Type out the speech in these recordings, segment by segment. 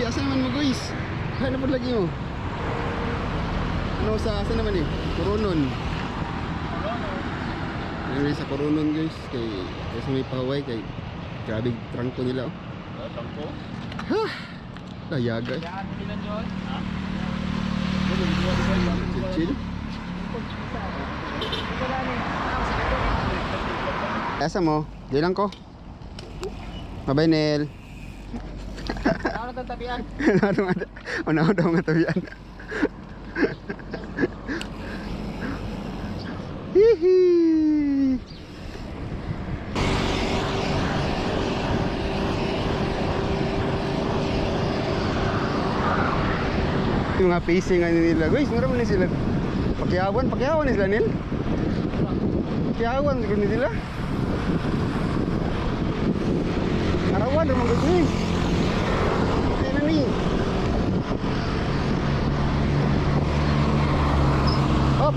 Uy, asa naman mo, guys? Ano po lagi mo? Ano sa asa naman eh? Coronon. Ano sa Coronon, guys, kay sa may paway kay grabe trangko nila oh. Tangko? Ha. Layaga eh. Yan, sila yun. Chill, chill. Asa mo? Di lang ko. Mabay, Nel. Ano na tabian? Ano daw nga tabian? Hihi. Yung mga pacing ano nila. Guys, mura man ni sila. Pakiawan, pakiawan ni sila nil. Pakiawan siguro ni sila. Arawan ra man gud ni. Kaya na ni. Hop.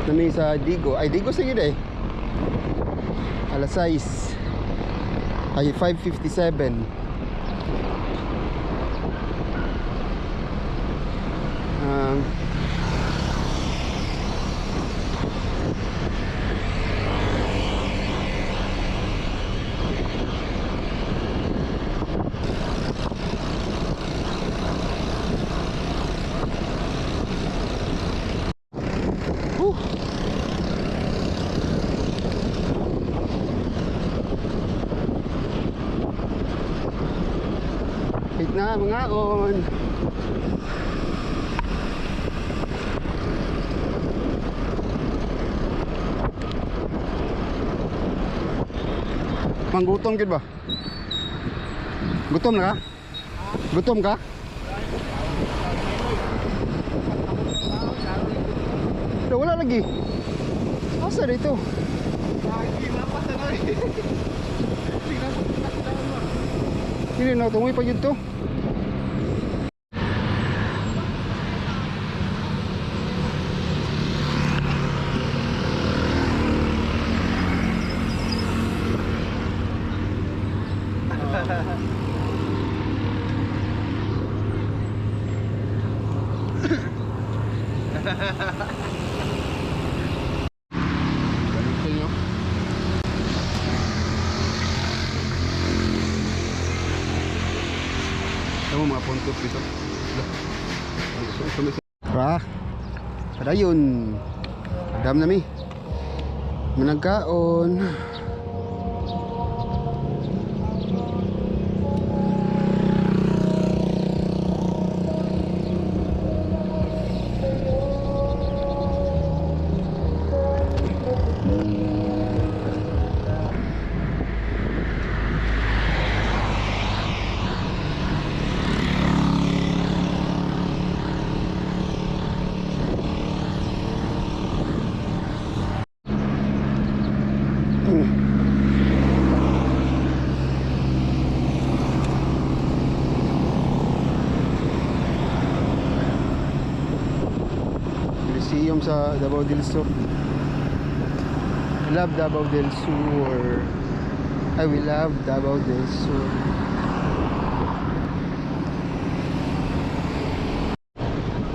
Nami sa Digo. Ay, Digo sige eh. Alas 6. Ay, 5:57. Whew. Wait na mga on. Manggutom gid ba? Gutom na ka? Gutom ka? Dah, wala lagi. Asa dito? Hindi na tungoy pa yun to. Ganito nyo. Tama mga puntos dito. Ra. Padayon. Dam na mi. Managkaon. Coliseum sa Davao del Sur. I love Davao del Sur. I will love Davao del Sur.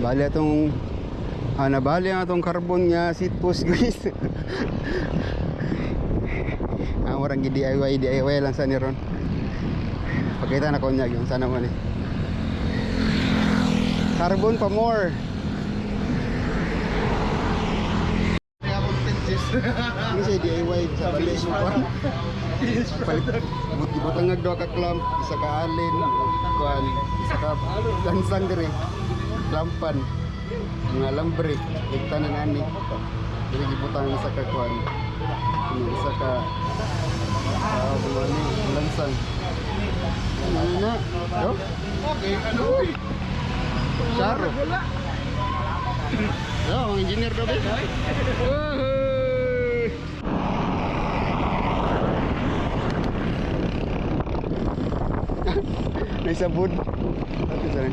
Bali atong nabali ang atong carbon nga seat post, guys. Ang orang DIY DIY lang sa ni ron. Pakita na ko niya yung sana mo ni. Carbon pa more. Ano siya DIY sa balay mo kuan? Palit butang nga duha ka clamp, isa ka allen, kuan, isa ka lansang diri. Clampan. Mga lambre, ikta na nani. Diri gibutang isa ka kuan. Ano, isa ka kuan ni lansang. Ano na? Do? Okay, ano? Charo. Yo, ang engineer daw ba? Uhuy! May sabon. Ate sa rin.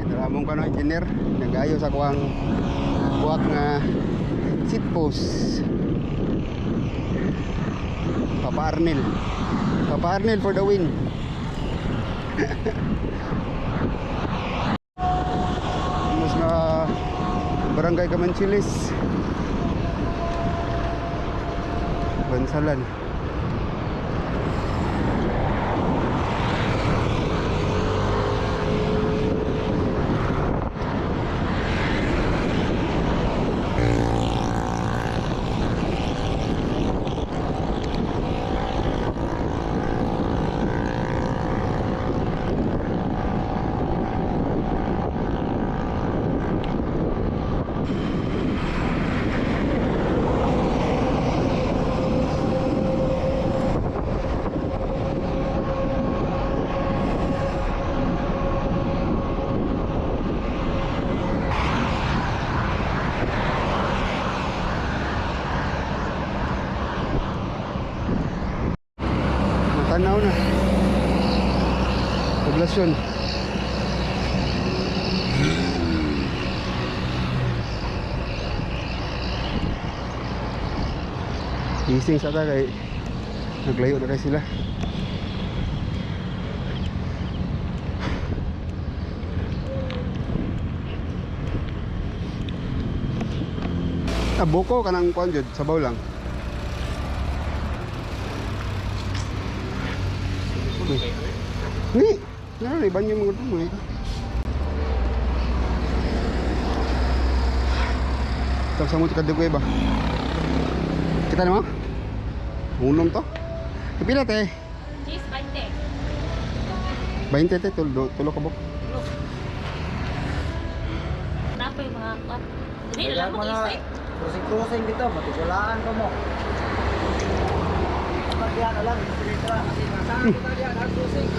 Dramong ka no, engineer. Nagayo sa kuwang buwak nga seat post. Papa Arnel. Papa Arnel for the win. Mas na Barangay Camanchiles. Bansalan. Matanaw na. Poblasyon. Gising sa ta kay naglayo na kay sila. Ah, buko kanang kuan jud, sabaw lang. Ni, naroon iban yung mga tumoy. Tapos sa mo kadugoy ba? Kita na mo? Unom to? Pila te? Cheese, 20. 20 te, tulo, tulo ka buk. Napay mga kwan. Hindi na lang mo isip. Crossing-crossing dito, matigulaan pa mo. Pagdiyan lang, dito kasi nasaan kita diyan ang crossing.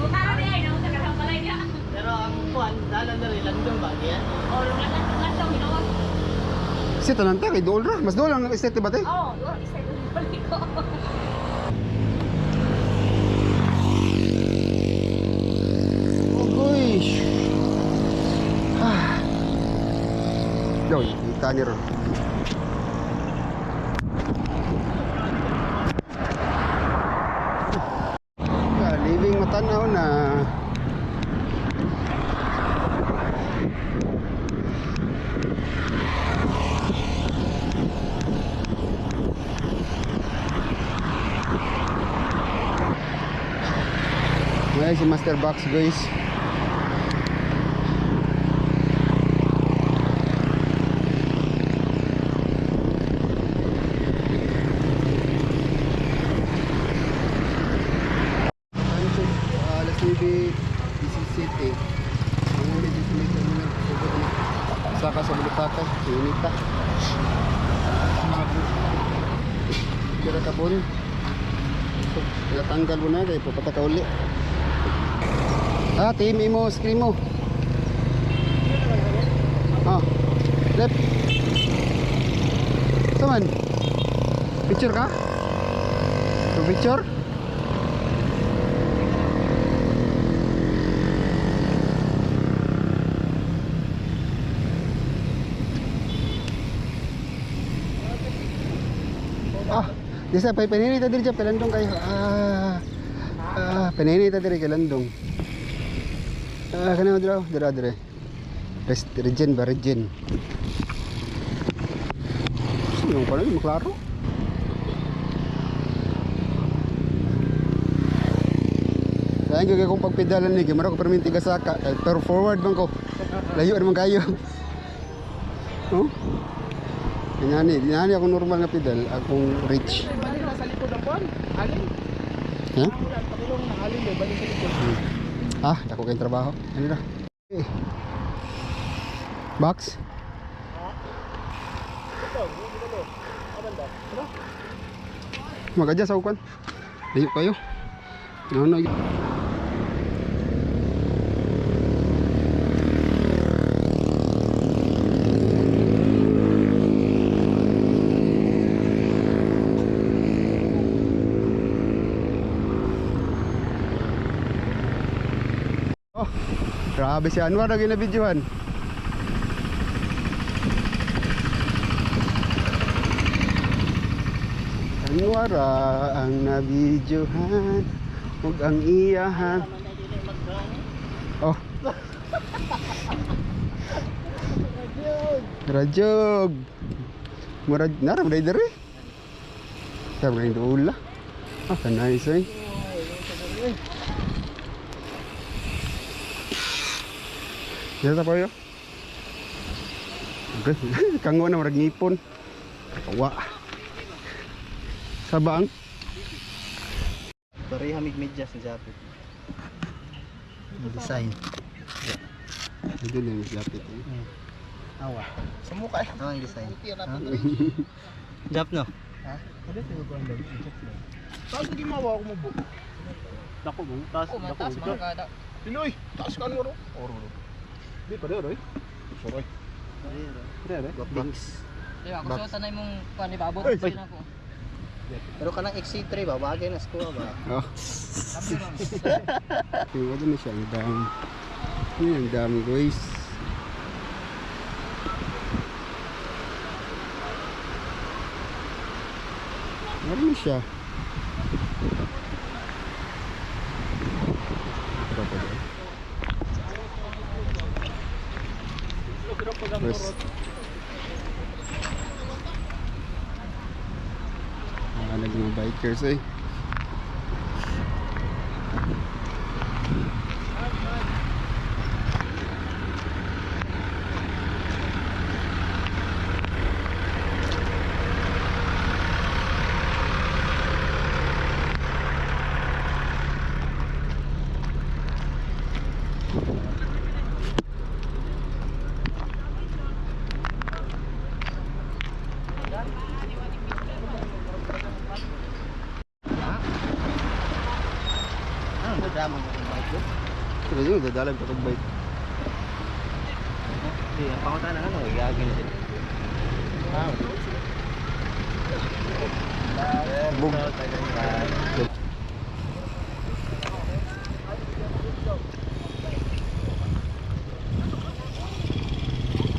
Tara di ay, naunta ka lang pala niya. Pero ang kuan, dalan na rin landong ba diyan? O, lang lang ginawa. Si tanan ta kay dool ra. Mas dool ang estate ba te? Oo, oh, isa yung balik ko. Ugoy. Ah. Doy, kita ni ron. Ah, leaving matanaw na. Ngayon si Master Box guys. Time alas 9:17. Ang uli dito may terminal. Sugod na. Saka sa Bulutaka, Unita. Kira kabon. So, tanggal mo na kay papataka uli. Ah, team imo, screen mo. Ah, left. Saman? Picture ka? To picture? Ah, di sa pay paninita diri dyan, pelandong kayo. Ah, ah, paninita diri kay landong. Ah, kana mo dira, dira diri. Rest regen ba regen. Sino pa na maklaro? Kaya gyud akong pagpedalan ni, kay mura ko perminti gasaka, pero forward man ko. Layo naman kayo. Oh? Inani, inani ako normal nga pedal, akong reach. Balik na sa likod ang buwan. Alin? Ha? Wala, pakilong na alin ba? Balik sa likod. Ah, dako kayong trabaho. Ano na? Eh. Box? Mag-adjust ako kan. Layo kayo. No, no. Oh, grabe si Anwar lagi na videohan. Anwar ah, ang nabidyohan ug ang iyahan. Oh. Rajog. Murag naram day dere. Sabi ng dula. Ah, nice eh. Dito pa yo. Okay. Kango na murag ngipon. Wa. Sabang. Pareha mig medyas ni Japet. Design. Ito na yung lapit. Eh. Awa. Sa mukha eh. Ang design. Jap no? Ha? Taas lagi mawa ako mo bu. Dako mo. Taas. Dako. Pinoy, taas ka ano ro? Oro ro. Di pa ro. Sorry. Pre, Box. Di ba, kung tanay mong kuan ibabot Ay! sila ko. Pero kanang XC3 ba? Bagay na skuha ba? Oh. Tingnan na siya, ang dami. Yan, ang dami guys. Meron na siya. Ito pa doon. First. Mga nag mga bikers eh. Ano? Drama mo kung bike ko? Pero yun, dadalag pa kong bike. Hindi, ang pangutan na ano, gagawin na sila. Bug.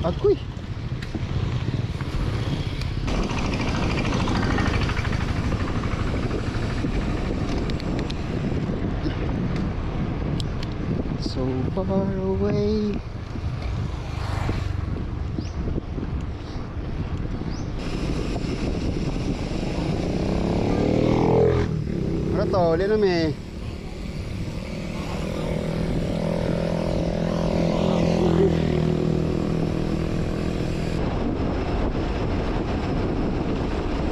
Ako'y. So far away. Ano to? Uli na may.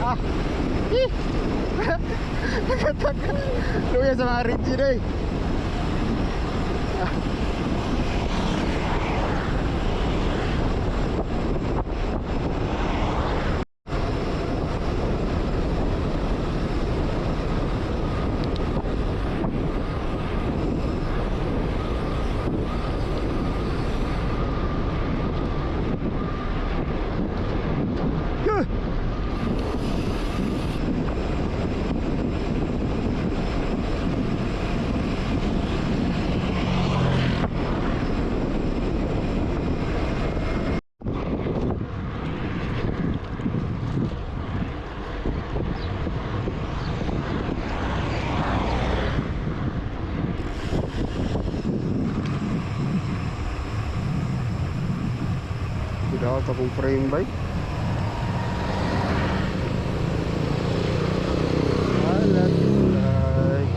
Ah! Eh! Nakatak. Luya sa mga rigid eh. Ah. Huh! Daw akong frame bike. Alat like.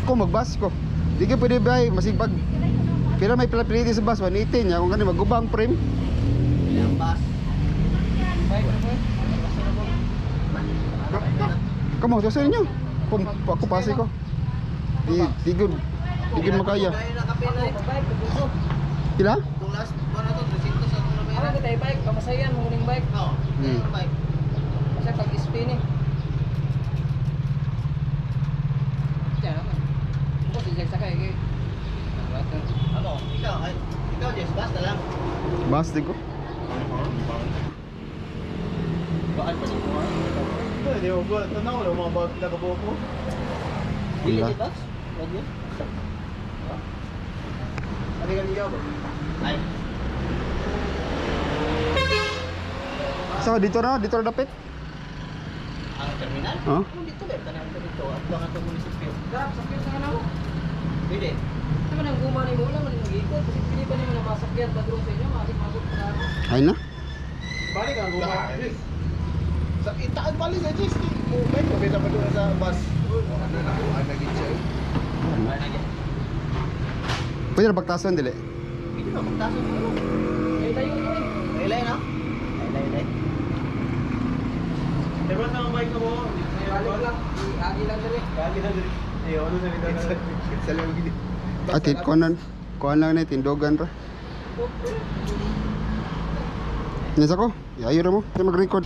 Ko magbas ko. Di ka pwede ba masig pag pero may pila sa bus 118 niya kung kani maguba ang frame. Bus. Kamo sa inyo. Kung ako pasi ko. Di di good. Di good makaya. Kaya na kape na eh. Pila? Kung last buwan na to, 300 sa akong Ano nabayaran. ka tayo bike? Pamasayan, muning bike. Oo. Bike. Kasi pag spin eh. Diyan naman. Ako si Jack Sakay. Eh. Ano? Ikaw, ay, ikaw Jess, basta lang. Bus di ko. Baan pa niyo? Hindi mo ba? Tanaw lang mga bag nakabuo ko. Dili Wala. di box? Wag yun. Ano ka niya ba? Ay, So dito na dapit. ang terminal? Huh? Ano dito ba? Tanang ko dito. At lang atong munisipyo. Darap, sakyan sa kanamo. Pwede. Naman ang guma ni mo, wala man mag-ikot. Kasi pili pa niyo na masakyan padrong sa inyo, masik-masok pa ako. Ay na. Balik ang guma. Sa itaan balik sa Jess. Mo ba ko beta pa doon sa bus. Ano na ko ana gid siya. Wala na yan. Pwede na pagtasan dili. Pwede ba magtaso mo? Ay tayo ko eh. Ay, lay na. Ay, lay, lay. Pero sa mga bike mo. Balik lang. Agi lang dali. Kali na diri. Eh ano sa bitaw. Sa lang gid. Atit kuanan. Kuan lang na tindogan ra. Nasa ko? Ayo ra mo. Di mag-record.